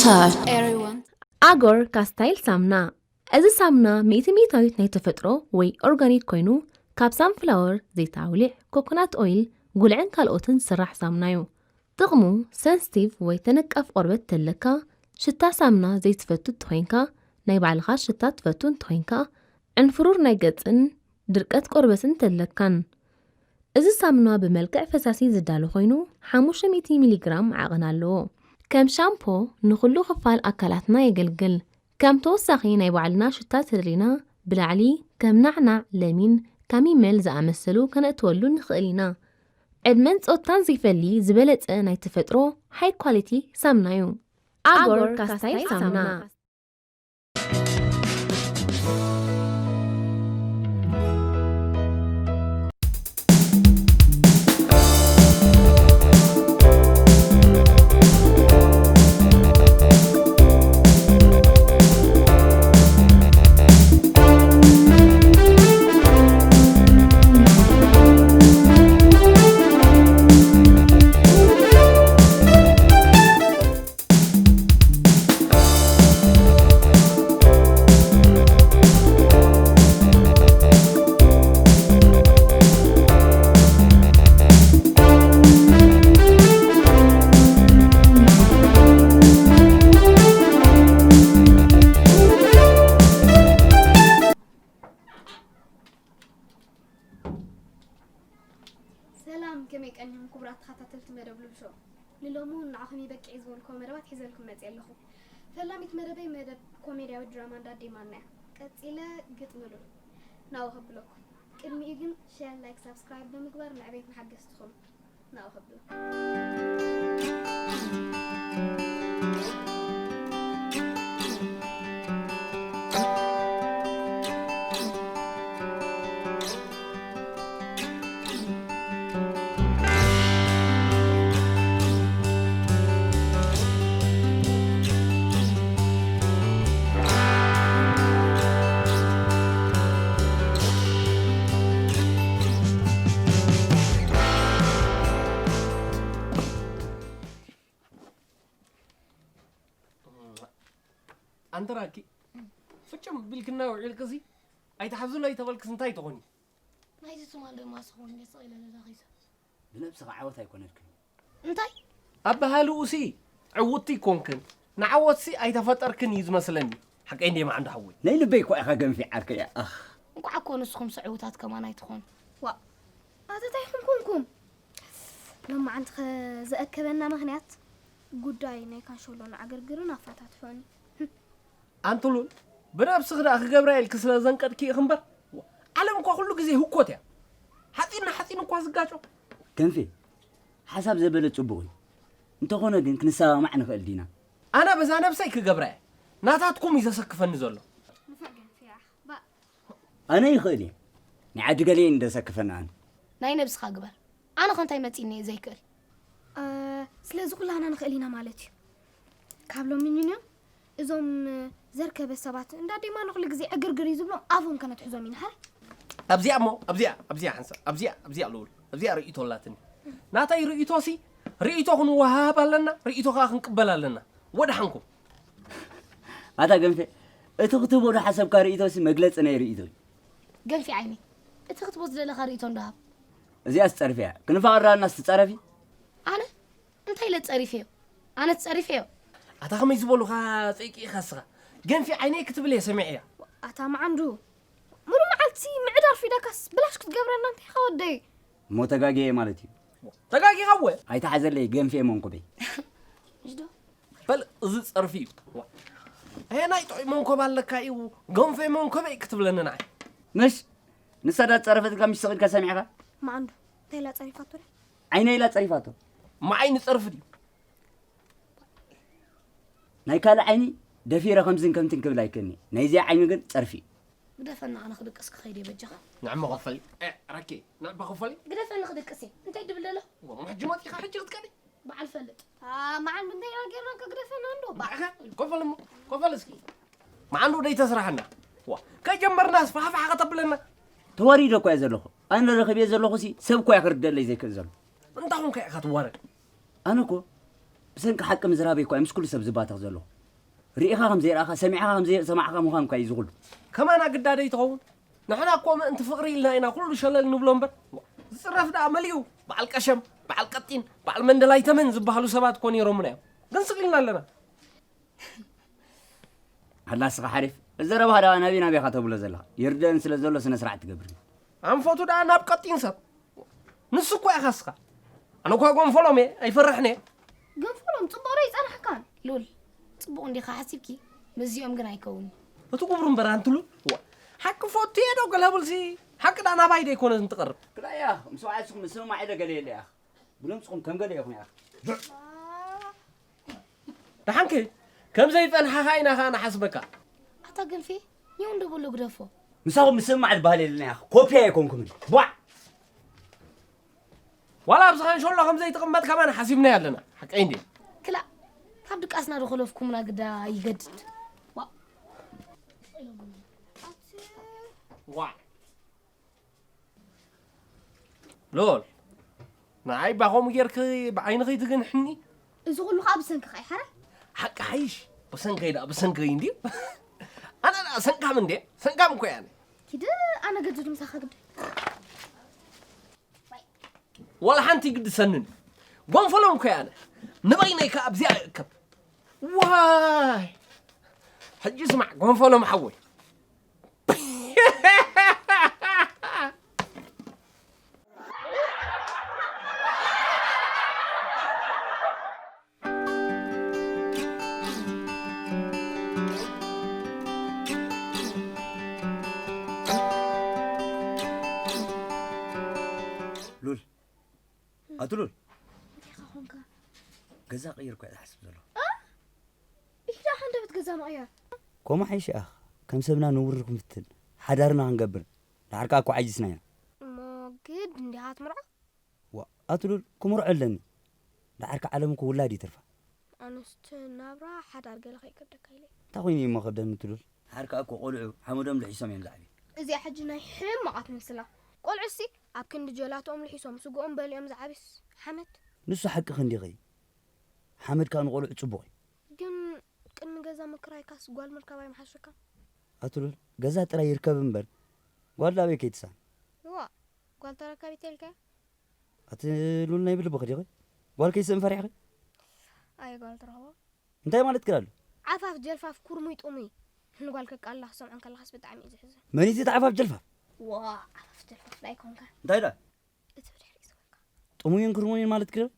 Touch. Everyone. ኣጎር ካስታይል ሳምና። እዚ ሳምና ሚእቲ ሚእታዊት ናይ ተፈጥሮ ወይ ኦርጋኒክ ኮይኑ፣ ካብ ሳንፍላወር፣ ዘይት ኣውሊዕ፣ ኮኮናት ኦይል፣ ጉልዕን ካልኦትን ዝስራሕ ሳምና እዩ። ጥቕሙ፣ ሰንስቲቭ ወይ ተነቃፍ ቆርበት ተለካ፣ ሽታ ሳምና ዘይትፈቱ እንተኾይንካ፣ ናይ ባዕልኻ ሽታ ትፈቱ እንተኾይንካ፣ ዕንፍሩር ናይ ገጽን ድርቀት ቆርበትን ተለካን። እዚ ሳምና ብመልክዕ ፈሳሲ ዝዳሎ ኮይኑ፣ ሓሙሽተ ሚእቲ ሚሊግራም ዓቐን ኣለዎ። ከም ሻምፖ ንኹሉ ክፋል ኣካላትና የገልግል። ከም ተወሳኺ ናይ ባዕልና ሽታ ተደሊና፣ ብላዕሊ ከም ናዕናዕ፣ ለሚን፣ ካሚመል ዝኣመሰሉ ከነእትወሉ ንኽእል ኢና። ዕድመን ጾታን ዘይፈሊ ዝበለጸ ናይ ተፈጥሮ ሃይ ኳሊቲ ሳምና እዩ። ኣጎር ካስታይል ሳምና። ሰላም፣ ከመይ ቀኒኹም ክቡራት ተኸታተልቲ መደብ ሉል ሾው? ንሎሚ እውን ንዓኹም ይበቅዕ ዝበልክዎ መደባት ሒዘልኩም መጺአ ኣለኹ። ፈላሚት መደበይ መደብ ኮሜድያዊ ድራማ እንዳ ዴማና እያ። ቀጺለ ግጥሚ ሉል ናብኡ ከብለኩም። ቅድሚኡ ግን ሸር፣ ላይክ፣ ሳብስክራይብ ብምግባር ንዕቤትና ሓገዝቲ ኩኑ። ናብኡ ከብለኩም። ኣንተ ራኪ ፍጭም ቢልክና ውዒልክሲ ኣይትሓዙለይ ተበልክስ እንታይ ትኾኒ? ናይዚ ትማል ድማ ስኹን እየ ስቕ ኢለ ለለኺ ሰብ። ብነብስኻ ዓወት ኣይኮነልክን እዩ። እንታይ? ኣበሃልኡሲ ዕውትቲ ኣይኮንክን ንዓወትሲ ኣይተፈጠርክን እዩ ዝመስለኒ። ሓቀይ እንድየ መዓንዶ ሓወይ። ናይ ልበይ እኳ ኢኻ ገንፊ ዓርከይ ኣኽ። እንቋዕ እኮ ንስኹምሲ ዕዉታት ከማን ኣይትኾኑ። ዋእ ኣታ ታይ ኢኹም ኮንኩም? ሎማዓንቲ ኸ ዘእከበና ምኽንያት ጉዳይ ናይ ካንሸሎን ዕግርግርን ኣፋታትሖኒ። ኣንቲ ሉል ብነብስኺ ደኣ ክገብራ ኢልኪ ስለ ዘንቀድኪ ኢኺ እምበር ዓለም እኳ ኩሉ ግዜ ህኮት እያ። ሓፂን ንሓፂን እኳ ዝጋጮ። ገንፌ ሓሳብ ዘበለ ፅቡቕ እዩ። እንተኾነ ግን ክንሰማማዕ ንኽእል ዲና? ኣነ በዛ ነብሰይ ክገብራ እየ። ናታትኩም እዩ ዘሰክፈኒ ዘሎ። ኣነ ይኽእል እየ። ናይ ዓዲ ገለ እየን ደሰክፈኒ ኣነ። ናይ ነብስኻ ግበር። ኣነ ኸ እንታይ መፂኒ እየ ዘይክእል? ስለዚ ኩላህና ንኽእል ኢና ማለት እዩ። ካብ ሎሚ ንንዮም እዞም ዘርከበ ሰባት እንዳ ዴማ ንኹሉ ግዜ ዕግርግር እዩ ዝብሎም ኣፎም ከነትሕዞም ኢና። ሓራይ ኣብዚኣ እሞ ኣብዚኣ ኣብዚኣ ሓንሳብ ኣብዚኣ ኣብዚኣ ልውል ኣብዚኣ ርእይቶ ኣላትኒ። ናተይ ርእይቶሲ ርእይቶ ክንወሃሃብ ኣለና፣ ርእይቶ ከዓ ክንቅበል ኣለና። ወደሓንኩም። ኣታ ገንፌ እቲ ክትህቦ ዝሓሰብካ ርእይቶሲ መግለፂ ናይ ርእይቶ እዩ። ገንፌ ዓይነይ እቲ ክትቦ ዝደለኻ ርእይቶ እንዶ ሃብ። እዚኣስ ፀርፊ እያ። ክንፋቐር ዳልናስ ትፀረፊ? ኣነ? እንታይ ኢለ ፀሪፈዮ? ኣነ ትፀሪፈዮ? ኣታ ከመይ ዝበሉኻ ፀይቂ ኢኻ እስኻ? ገንፊ ዓይነይ ክትብል እየ ሰሚዐያ። ኣታ መዓንዱ ሙሉ መዓልቲ ምዕድ ኣርፊዳካስ ብላሽ ክትገብረና እንታይ ኢኻ ወደይ? እሞ ተጋግየ እየ ማለት እዩ። ተጋጊኻ እወ። ኣይትሓዘለይ ገንፌ መንኩበይ። እሽዶ በል እዚ ፀርፊ እዩ። ዋ። ኣየናይ ጥዑይ መንኮብ ኣለካ እዩ ገንፌ መንኮበይ ክትብለኒ ንዓይ? ምሽ ንሳ ዳፀረፈትካ ምሽ ስቕ ኢልካ ሰሚዕኻ? መዓንዱ እንታይ ኢላ ፀሪፋቶ ድያ? ዓይነይ ኢላ ፀሪፋቶ። መዓይኒ ፀርፊ ድዩ? ናይ ካልእ ዓይኒ ደፊረ ከምዝን ከምትን ክብል ኣይክእልን'የ። ናይዚኣ ዓይኒ ግን ፀርፊ እዩ። ግደፈኒ ኣነ ክድቅስ ክኸይድ እየ በጃኻ። ንዕሞ ክፈሊ። ራኬ ንዕባ ክፈሊ። ግደፈኒ ክድቅስ እየ። እንታይ ድብል ደሎ? ሕጂ መፂኻ ሕጂ ክትቀኒ። በዓል ፈልጥ። መዓንዱ እንታይ ኢና ጌርናካ ግደፈና እንዶ። ኮፈል እሞ ኮፈል እስኪ። መዓንዱ ደይ ተስራሐና። ዋ ከጀመርና ስፋሕፋሕ ከተብለና። ተዋሪደ እኳ እየ ዘለኹ። ኣነ ረኺበ ዘለኹ ሲ ሰብ እኳ እየ ክርደለይ ዘይክእል ዘሎ። እንታይ ኾንካ ኢኻ ትዋረድ? ኣነ እኮ ብሰንኪ ሓቂ ምዝራበይ እኳ እየ ምስ ኩሉ ሰብ ዝባተኽ ዘለኹ። ርኢኻ ከም ዘይረኣኻ፣ ሰሚዕኻ ከም ዘይሰማዕካ ምዃን እኳ እዩ ዝኹሉ። ከማን ኣግዳደይ ትኸውን። ንሕና እኮ ምእንቲ ፍቕሪ ኢልና ኢና ኩሉ ሸለል ንብሎ እምበር። ዝጽረፍ ደኣ መሊኡ። በዓል ቀሸም፣ በዓል ቀጢን፣ በዓል መንደላይ ተመን ዝበሃሉ ሰባት እኮ ነይሮምና እዮም። ግን ስቕ ኢልና ኣለና። ኣላ እስኻ ሓሪፍ፣ እዚ ዘረባኻ ደኣ ናበይ ናበይ ኢኻ ተብሎ ዘለኻ? ይርደእን ስለ ዘሎ ስነ ስርዓት ትገብር። ኣንፈቱ ደኣ ናብ ቀጢን ሰብ። ንሱ እኮ ኢኻ እስኻ። ኣነ እኳ ጎንፈሎም እየ፣ ኣይፈርሕን እየ። ገንፈሎም ጽቡቕ ዶ ይጸናሕካን? ሉል፣ ጽቡቕ እንዲኻ ሓሲብኪ፣ ምስዚኦም ግን ኣይከውንን። እቲ ጉብሩ እምበር ኣንቲ ሉል። ዋ፣ ሓቂ ፈቱ እየ ዶ ገለ ብልሲ? ሓቂ ደኣ ናባይ ዶ ኣይኮነትን ትቐርብ? ክላያ፣ ምስ ወዓልስኹም ምስምማዕ ኢለ ገለ የለ እያ። ብሎምስኹም ከም ገለ ኢኹም እያ። ደሓንኪ፣ ከም ዘይጸንሓኻ ኢና ኸኣ ንሓስበካ። ኣታ ገልፌ፣ ኛው እንዶ በሎ ግደፎ። ምሳኹም ምስምማዕ ዝበሃል የለና እያ። ኮፒ ኣይኮንኩምን። ቧዕ! ዋላ ኣብዚ ኻንሾሎ ከም ዘይትቕመጥ ከማን ሓሲብናዮ ኣለና። ሓቀይ እንዴ? ክላእ፣ ካብ ድቃስና ዶ ከለፍኩምና ግዳ ይገድድ። ዋእ። ዋእ። ሎል፣ ንዓይ ባኾም ጌርኪ ብዓይንኺ ትግንሕኒ? እዚ ኩሉ ኸኣ ብሰንክኻ እዩ ሓራይ። ሓቂ ሓይሽ፣ ብሰንከይ ደኣ፣ ብሰንከይ እንድዩ። ኣነ ደኣ ሰንካም እንድየ፣ ሰንካም እኮ እየ ኣነ። ኪድ፣ ኣነ ገድድ ምሳኻ ግዲ። ዋላ ሓንቲ ይግድሰንን። ጎንፈሎም እኮ እየ ኣነ። ንበይነይ ከኣ ኣብዚኣ እእከብ። ዋይ! ሕጂ ስማዕ፣ ጎንፈሎም ሓወይ። ሉል፣ ኣቱ ሉል። እንታይ ኾንካ? ገዛ ቀይር እኮ እየ ዝሓስብ ዘለኹ። እ? ኢዳ ሓንደበት ገዛ ምቕያር። ከምኡ ሓይሽ ኣኽ፣ ከም ሰብና ንውርር ክንፍትን፣ ሓዳርና ክንገብር፣ ደሓር ከኣ እኮ ዓጂዝና ኢና። እሞ ግድ እንዲኻ ትምርዖ? ዋ፣ ኣቱ ሉል፣ ክምርዖ ኣለኒ። ደሓር ከኣ ዓለም እኮ ውላድ ይትርፋ። ኣነስ እቲ ናብራ ሓዳር ገለ ከይከብደካ ኢለ። እንታይ ኮይኑ እዩ እሞ ከብደኒ ትሉል? ደሓር ከኣ እኮ ቆልዑ ሓመዶም ልሒሶም እዮም ዝዓብዩ። እዚኣ ሕጂ ናይ ሕማቓት ትመስላ። ቆልዑሲ ኣብ ክንዲ ጀላቶኦም ልሒሶም ስግኦም በሊዖም ዝዓብዩስ ሓመድ። ንሱ ሓቅኺ እንዲኺ። ሓመድ ከኣ ንቆልዑ ጽቡቕ እዩ። ግን ቅድሚ ገዛ ምክራይካስ ጓል ምርካብ ኣይምሓሸካን? ኣትሉል፣ ገዛ ጥራይ ይርከብ እምበር ጓል ኣበይ ከይትሳን? እዋ፣ ጓል ተረካቢት ኢልካ? ኣቲ ሉል ናይ ብልብኺ ዲኺ? ጓል ከይስእን ፈሪሕኺ? ኣየ ጓል ትረኽቦ። እንታይ ማለት ክዳሉ? ዓፋፍ ጀልፋፍ ኩርሙይ ጥሙይ ንጓል ከቃልላ ክሰምዖ እንከለኻስ ብጣዕሚ እዩ ዝሕዝን። መን እዩ እቲ ዓፋፍ ጀልፋፍ? ዋ፣ ዓፋፍ ጀልፋፍ ዳይ ኮንካ። እንታይ ዳ? እቲ ብድሕሪኡ ዝበልካ። ጥሙይን ክርሙይን ማለት ክዳሉ?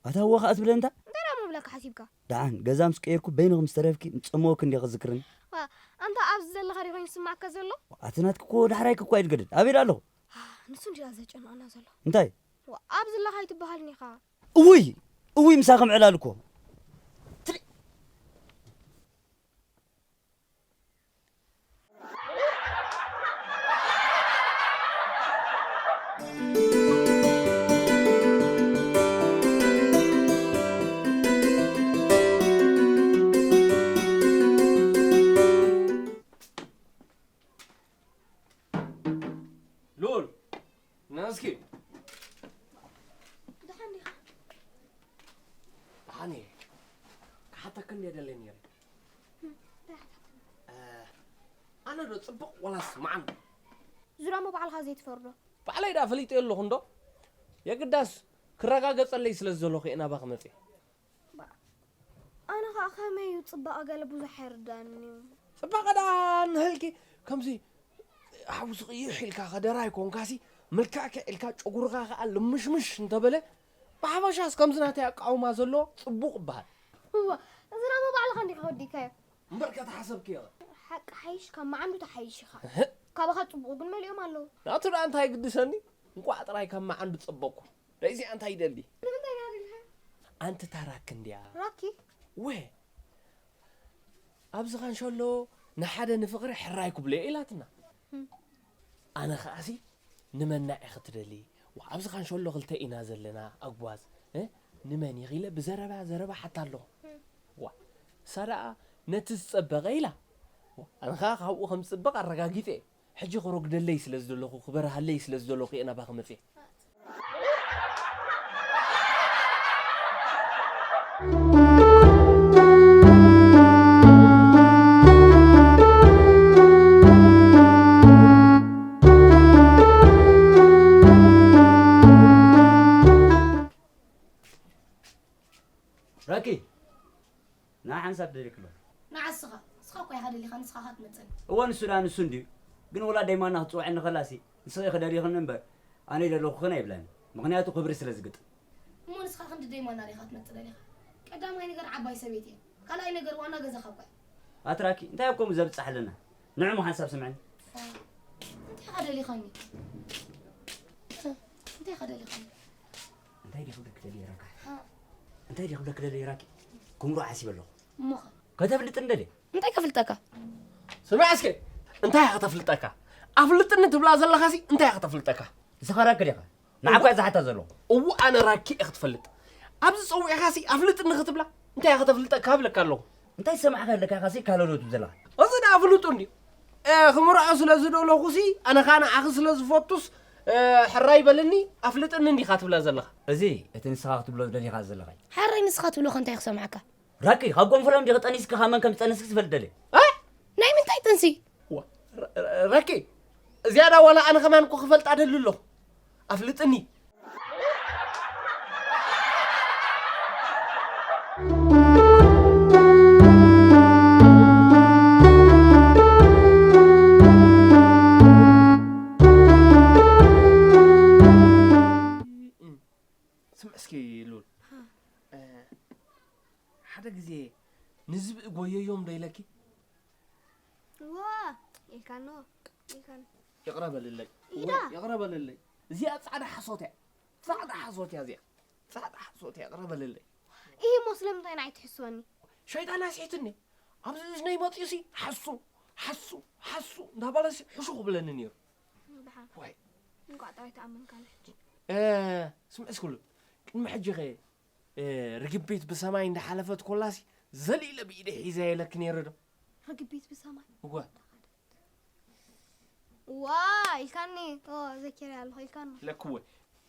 ኣታ እወ ኸኣ ትብለ እንታ? እንታይ ደኣ ምብለካ ሓሲብካ? ደሓን ገዛ ምስ ቀየርኩ በይንኺ ምስ ተረፍኪ ምጸመወኪ እንዲኺ ዝክርኒ። ዋ፣ ኣንታ ኣብዚ ዘለኻ ዲኾይኑ ዝስማዓካ ዘሎ? ኣቲ ናትኪ እኮ ዳሕራይኪ እኮ ኣይድገድድ። ኣበይ ደኣ ኣለኹ? አ፣ ንሱ እንዲያ ዘጨንቐና ዘሎ። እንታይ? ዋ፣ ኣብዚ ኣለኻ ኣይትበሃልን ኢኻ። እውይ! እውይ ምሳኺ ምዕላል እኮ። ትሪ- ሉል፣ ና እስኪ። ደሓን ዲኻ? ደሓን እየ። ክሓተኪ እንድየ ደልየ ነይረ። እንታይ ሓተትኒ? እ፣ ኣነ ዶ ጽቡቕ ወላስ መዓንዱ? ዙራ እሞ ባዕልኻ ዘይትፈርዶ? ባዕለይ ደኣ ፈሊጠዮ ኣለኹ እንዶ። የግዳስ ክረጋገጸለይ ስለ ዝደለኹ እየ ናባኺ መጽየ። ባ-፣ ኣነ ኸኣ ከመይ እዩ ጽባቐ ገለ ብዙሕ ኣይርዳእንን እዩ። ጽባቐ ደኣ እንሀልኪ ከምዚ ሓውሲ ቅይሕ ኢልካ ከደራይ ኮንካሲ፣ ምልክዕክዕ ኢልካ ጨጉርኻ ኸኣ ልምሽምሽ እንተበለ፣ ብሓፈሻስ ከምዚ ናተይ ኣቃውማ ዘሎ ጽቡቕ ይበሃል። እዋ፣ እዚ ደሞ ባዕልኻ እንዲኻ ወዲእካዮ። እምበር ከተሓሰብክዮ። ሓቂ ሓይሽ ካብ መዓንዱ ትሓይሽ ኢኻ። እህ። ካባኻ ጽቡቕ ግን መሊኦም ኣለዉ። ናቱ ደኣ እንታይ ግድሰኒ? እንቋዕ ጥራይ ካብ መዓንዱ ጸበቕኩ። ደይዚኣ እንታይ ይደሊ? ንምንታይ ደኣ ኢልካ? ኣንቲ ታራክ እንድያ። ራኪ? ወ-፣ ኣብዚ ኻንሸሎ ንሓደ ንፍቕሪ ሕራይ ክብሎ እየ ኢላትና። እም። ኣነ ኸኣሲ ንመናዕ ኢኺ ትደሊ? ዋ፣ ኣብዚ ኻንሸሎ ክልተ ኢና ዘለና ኣጓዝ፣ እ? ንመን ኢኺ ኢለ ብዘረባ ዘረባ ሓታ ኣለኹ። እም። ዋ፣ እሳ ደኣ ነቲ ዝጸበቐ ኢላ። ዋ፣ ኣነ ኸኣ ካብኡ ከም ዝጽበቕ ኣረጋጊጸ እየ። ሕጂ ክረጉደለይ ስለ ዝደለኹ፣ ክበርሃለይ ስለ ዝደለኹ እየ ናባኺ መጽየ። ራኪ፣ ንዓ ሓንሳብ ደሊክሎ። ንዓ ንስኻ፣ ንስኻ እኮ ኢኻ ደሊኻ፣ ንስኻ ኢኻ ትመጸኒ። እወ፣ ንሱ ደኣ ንሱ እንድዩ። ግን ወላ ደይማና ክትጽውዐኒ ከላሲ፣ ንስኺ ኢኺ ደሊኽኒ እምበር፣ ኣነ ኣይደለኹኽን ኣይብላን። ምኽንያቱ ክብሪ ስለ ዝግጥም። እሞ ንስኻ ክንዲ ደይማና ዲኻ ትመጽእ ደሊኻ? ቀዳማይ ነገር ዓባይ ሰበይቲ እየ። ካልኣይ ነገር ዋና ገዛኻ እኮ እየ። ኣትራኪ፣ እንታይ እኮ ዘብጻሕ ኣለና? ንዑ እሞ ሓንሳብ ስምዕኒ። እንታይ ኢኻ ደሊኻኒ? እንታይ ኢኻ ደሊኻኒ? እንታይ ዲኹ ደክ ደሊ ራካ? ሃ? እንታይ ዲኹ ደክ ደሊ ራኪ? ኩምሮ ሓሲበ ኣለኹ። እሞኸ? ከተፍልጥ እንደሊ? እንታይ ከፍልጠካ? ስማዕ እስከ፣ እንታይ ኢኻ ከተፍልጠካ? ኣፍልጥኒ ትብላ ዘለኻሲ እንታይ ኢኻ ከተፍልጠካ? ንስኻ ራኪ ዲኻ? ንዓኳ እዛ ሓታ ዘሎ። እው፣ ኣነ ራኪ እየ ክትፈልጥ። ኣብዚ ጸዊዕኻሲ ኣፍልጥኒ ክትብላ እንታይ ኢኻ ከተፍልጠካ እብለካ ኣለኹ። እንታይ ዝሰማዕካ ኣለካ ኢኻሲ ካለሎ ትብል ዘለኻ? እዚ ደኣ ፍሉጥ እንድዩ። እ፣ ክምርዖ ስለ ዝደለኹሲ፣ ኣነ ኸኣ ንዓኺ ስለ ዝፈቱስ፣ እ፣ ሕራይ በልኒ፣ ኣፍልጥኒ እንዲኻ ትብላ ዘለኻ። እዚ እቲ ንስኻ ክትብሎ ደሊኻ ዘለኻ እዩ። ሕራይ ንስኻ ትብሎ ከ እንታይ ክሰምዓካ? ራኪ፣ ካብ ጎንፈሎም ዲኺ ጠኒስኪ፣ ካብ መን ከም ዝጠነስኪ ዝፈልጥ ደልየ። እ? ናይ ምንታይ ጥንሲ? ዋ፣ ረ-፣ ረ-፣ ራኪ፣ እዚኣ ደኣ ዋላ ኣነ ከማን እኮ ክፈልጣ ደሊ ኣለኹ። ኣፍልጥኒ። ስምዕ እስኪ ሉል፣ እ፣ ሓደ ግዜ ንዝብኢ ጎየዮም ዶ ኢለኪ? ዋ፣ ኢልካኖ፣ ኢልካኖ። ይቕረ በልለይ። ኢዳ። ይቕረ በልለይ። እዚኣ ጻዕዳ ሓሶት እያ። ጻዕዳ ሓሶት እያ እዚኣ። ጻዕዳ ሓሶት እያ፣ ይቕረ በልለይ። ኢሂ፣ እሞ ስለምንታይ ንዓይ ትሕስወኒ? ሸይጣን ኣስሒትኒ። ኣብዚ እዝነይ መጺኡሲ ሓሱ፣ ሓሱ፣ ሓሱ እንዳበለሲ ሕሹ ክብለኒ ነይሩ። ደሓን። ዋይ። እንቋዕ ጥራይ ተኣመንካኒ ሕጂ። እ፣ ስምዒ እስኪ ሉል፣ ቅድሚ ሕጂ ኸ፣ እ፣ ርግቢት ብሰማይ እንዳሓለፈት ኮላሲ ዘሊለ ብኢደይ ሒዘ ኢለኪ ነይረ ዶ? ርግቢት ብሰማይ? እወ። ዋ፣ ኢልካኒ። ኦ፣ ዘኪረ ኣለኹ ኢልካኒ። ለክወ፣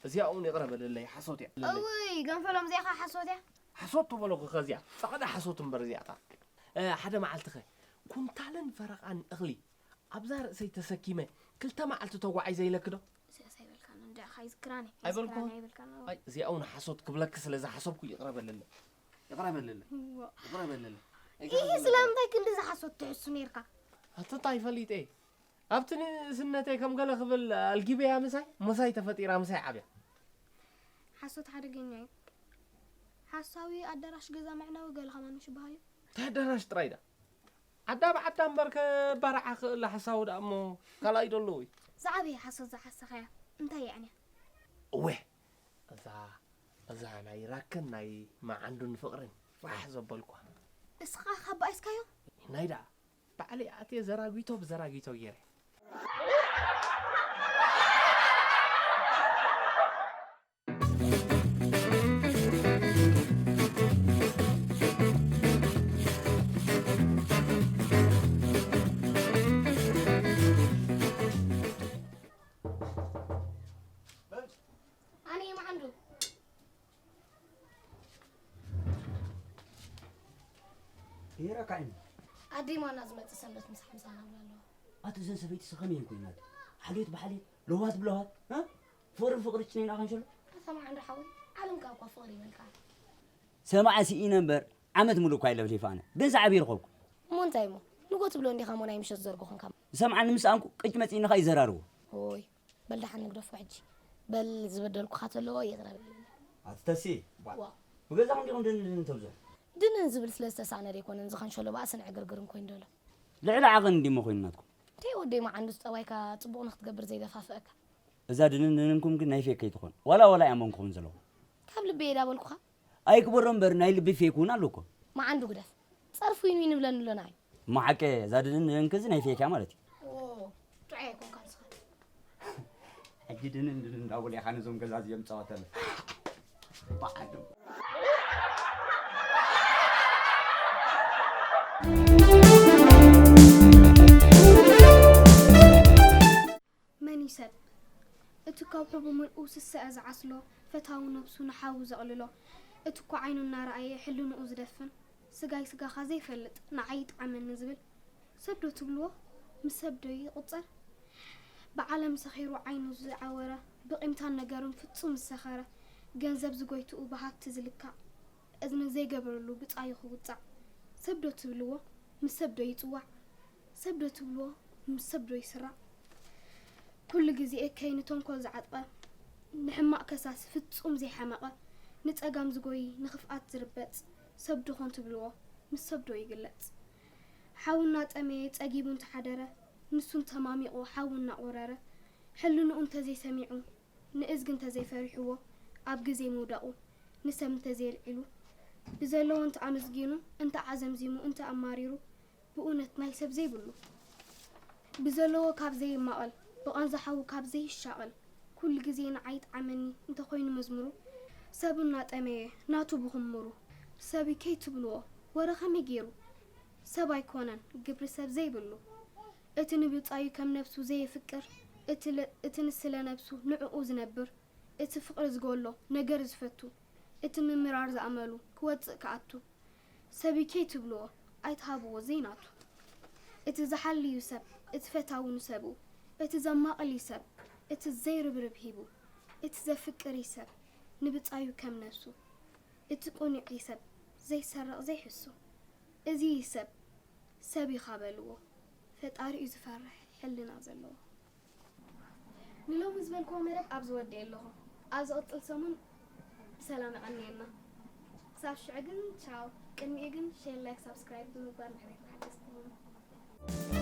እዚኣ እውን ይቕረ በለለይ፣ ሓሶት እያ። እውይ፣ ገንፈሎም፣ እዚኣ ኸዓ ሓሶት እያ። ሓሶት ተበለኹ ኸ እዚኣ፣ ጻዕዳ ሓሶት እምበር እዚኣታ። እ፣ ሓደ መዓልቲ ኸ፣ ኩንታልን ፈረቓን እኽሊ ኣብዛ ርእሰይ ተሰኪመ ክልተ መዓልቲ ተጓዒዘ ኢለኪ ዶ? እዚኣስ ኣይበልካን፣ እንድዒ ኸኣ ይዝክራኒ። ኣይበልኩ? ይዝክራኒ ኣይበልካን። ኣይ፣ እዚኣ እውን ሓሶት ክብለኪ ስለ ዝሓሰብኩ ይቕረ በለለይ። ይቕረ በለለይ። እዎ። ይቕረ በለለይ። ይህ ስለምንታይ ክንዲ ዝሓሶት ትሕሱ ነይርካ? ኣቲ እንታይ ፈሊጠ? ኣብቲ ንእስነተይ ከም ገለ ክብል ኣልጊበያ ምሳይ፣ ምሳይ ተፈጢራ፣ ምሳይ ዓብያ። ሓሶት ሓደገኛ እዩ። ሓሳዊ ኣዳራሽ ገዛ ምዕናዊ ገለ ከማን ምሽ ይበሃል እዩ። እንታይ ኣዳራሽ ጥራይ ዳ? ዓዳ ብዓዳ እምበር ከባርዓ ክእል ሓሳዊ ደኣ እሞ ካልኣይ ዶ ኣለዎ እዩ? ዝዓበየ ሓሶት ዝሓሰኻያ እንታይ የዕንያ? እወ፣ እዛ፣ እዛ ናይ ራክን ናይ መዓንዱን ፍቕርን ፋሕ ዘበልኳ። እስኻ ካብ በኣይስካዮ? ናይ ደኣ፣ ባዕለይ ኣትየ ዘራጊቶ ብዘራጊቶ ገይረ። ኣነ እየ መዓንዱ። ይረካዕኒ። ኣደይ ማና ዝመጽእ ሰንበት ምሳሕ ምሳና ብላ ኣለዋ። ኣቲ እዘን ሰበይቲ ከመይ እየን ኮይናት? ሓልዮት ብሓልዮት፣ ለዋሃት ብለዋሃት፣ እ? ፍቕሪ ፍቕሪ ጭነይና ከንሸሎ? ኣታ መዓንዱ ሓወይ፣ ዓለም ከኣ እኳ ፍቕሪ ይበልካ። ሰማዓ ስኢነ እምበር ዓመት ሙሉእ እኳ የለፍሊፋ ኣነ። ግን ሰዓብ ይረኸብኩ። እሞ እንታይ እሞ? ንጎ ትብሎ እንዲኻ እሞ ናይ ምሸት ዘርጎ ኾንካ። ዝሰምዓኒ ምስ ኣንኩ ቅጭ መጺእኒ ኸኣ ይዘራርቦ። ኦይ፣ በል ደሓን ንግደፎ ሕጂ። በል ዝበደልኩኻ ተለዎ ይቕረ በለኒ። ኣቲ ተሲ፣ ዋ። ዋ። ብገዛኹም ዲኹም ድን ድን ተብዝሑ? ድንን ዝብል ስለ ዝተሳእነ ደይኮነን ዝኸንሸሎ ባእስን ዕግርግርን ኮይኑ ደሎ። ልዕሊ ዓቐን እንዲሞ ኮይኑ ናትኩም። እንታይ ወደይ መዓንዱስ ጠባይካ ጽቡቕ ንኽትገብር ዘይደፋፍአካ? እዛ ድንን ድንንኩም ግን ናይ ፌክ ከይትኾን። ዋላ ዋላ እያ መንኩኹም ዘለኹም። ካብ ልቢ እየ ዳበልኩኻ። ኣይክበሮ እምበር ናይ ልቢ ፌክ እውን ኣሎ እኮ። መዓንዱ ግደፍ። ጸርፊ ዊን ዊን ይብለኒ ኣሎ ንዓይ። እሞ ሓቀ እዛ ድንን ድንን ከዚ ናይ ፌክ እያ ማለት እዩ። ኦ፣ ጥዑይ ኣይኮንካን ንስኻ። ሕጂ ድንን ድንን እንዳበሉ ኢኻ ነዞም ገዛ እዚኦም ጸወተሉ። በዓል መን እዩ ሰብ? እቲ ከውሒ ብምልኡ ዝስዐ ዝዓስሎ፣ ፈታዊ ነብሱ ንሓዊ ዘቕልሎ፣ እቲ እኮ ዓይኑ እናረኣየ ሕልንኡ ዝደፍን፣ ስጋይ ስጋኻ ዘይፈልጥ ንዓይ ይጥዓመኒ ዝብል፣ ሰብ ዶ ትብልዎ? ምስ ሰብ ዶ ይቑጸር? ብዓለም ሰኺሩ ዓይኑ ዝዓወረ፣ ብቂምታን ነገሩን ፍጹም ዝሰኸረ፣ ገንዘብ ዝጎይትኡ ብሃብቲ ዝልካዕ፣ እዝኒ ዘይገበረሉ ብጻዩ ክውጻዕ። ሰብ ዶ ትብልዎ? ምስ ሰብ ዶ ይጽዋዕ? ሰብ ዶ ትብልዎ? ምስ ሰብ ዶ ይስራዕ? ኩሉ ግዜ እከይ ንተንኮል ዝዓጥቀ፣ ንሕማቕ ከሳሲ ፍጹም ዘይሓመቐ፣ ንጸጋም ዝጎይ ንኽፍኣት ዝርበጽ፣ ሰብ ድኾን ትብልዎ? ምስ ሰብ ዶ ይግለጽ? ሓው እናጠመየ ጸጊቡ እንተሓደረ፣ ንሱ እንተማሚቑ ሓው እናቖረረ፣ ሕልንኡ እንተዘይሰሚዑ፣ ንእዝጊ እንተዘይፈሪሕዎ፣ ኣብ ግዜ ምውዳቑ ንሰብ እንተዘየልዒሉ፣ ብዘለዎ እንተኣመስጊኑ፣ እንተዓዘምዚሙ፣ እንተኣማሪሩ፣ ብእውነት ናይ ሰብ ዘይብሉ፣ ብዘለዎ ካብ ዘይማቐል፣ ብቐንዚ ሓዉ ካብ ዘይሻቐል፣ ኩሉ ግዜ ንዓይ ጥዓመኒ እንተኾይኑ መዝሙሩ፣ ሰብ እናጠመየ ናቱ ብኽምሩ፣ ሰብ እዩ ከይትብልዎ፣ ወረ ከመይ ገይሩ ሰብ ኣይኮነን ግብሪ ሰብ ዘይብሉ። እቲ ንብጻዩ ከም ነብሱ ዘየፍቅር፣ እቲ ለ-፣ እቲ ንስለ ነብሱ ንዕኡ ዝነብር፣ እቲ ፍቕሪ ዝጎሎ ነገር ዝፈቱ፣ እቲ ምምራር ዝኣመሉ ክወጽእ ክኣቱ፣ ሰብ እዩ ከይትብልዎ ኣይትሃብዎ ዘይናቱ። እቲ ዝሓልዩ ሰብ፣ እቲ ፈታዊ ንሰብኡ፣ እቲ ዘማቕል እዩ ሰብ፣ እቲ ዘይርብርብ ሂቡ፣ እቲ ዘፍቅር እዩ ሰብ ንብጻዩ ከም ነብሱ፣ እቲ ቁኑዕ እዩ ሰብ ዘይሰርቕ ዘይሕሱ። እዚ እዩ ሰብ፣ ሰብ ኢኻ በልዎ፣ ፈጣሪኡ ዝፈርሕ ሕልና ዘለዎ። ንሎሚ ዝበልክዎ መደብ ኣብዚ ወዲኤ ኣለኹ። ኣብ ዝቕጽል ሰሙን ብሰላም የቐንየና። ክሳብ ሽዑ ግን ቻው። ቅድሚኡ ግን ሼር፣ ላይክ፣ ሳብስክራይብ ብምግባር ንሕና ተሓገዝቲ ትኾኑ።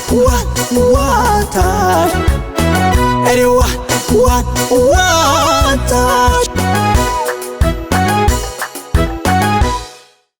What, what, uh, Eddie, what, what, what?